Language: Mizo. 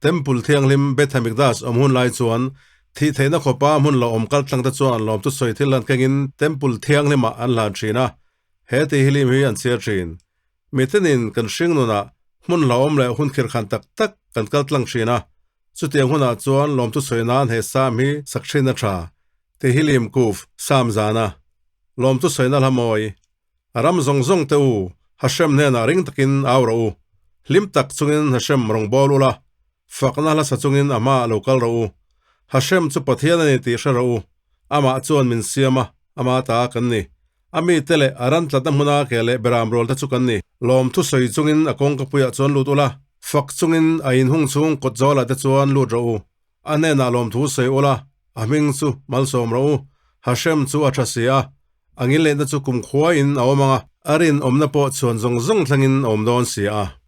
Temple thianghlim Beth Hamikdash awm hun lai chuan thih theihna khawpa hmun lo awm kal tlang te chuan lawmtu sawi thil hlan kengin Temple thianghlimah an hlan thin a, he Tehillim hi an chhiar thin. Mitenin kan hring nunah hmun hlauhawm leh hun khirkhan tak tak kan kal tlang thin a, chutiang hunah chuan lawmtu sawi nan he Sam hi sak thin a tha, Tehillim Kuf, Sam zana lawmtu sawina hla mawi. A ram zawng zawng te u, Hashem hnenah ring takin au rawh u. Hlim tak chungin Hashem rawn bawl ula, fakna hla sa chungin a hmaah lo kal rawh u. Hashem chu Pathian a ni tih hre rawh u. Amah chuan min siam a, ama ta kan ni. A mite leh a ran tlatna hmuna ke leh beram rual te chu kan ni. Lawmthu sawi chungin a kawngkapuiah chuan lut ula, fak chungin a inhung chhung kawt zawlah te chuan lut rawh u. A hnenah lawmthu sawi ula, a hming chu malsawm rawh u. Hashem chu a tha si a, a ngilneihna chu kumkhuaiin a awm ang a, a rinawmna pawh chhuan zawng zawng thlengin a awm dawn si a.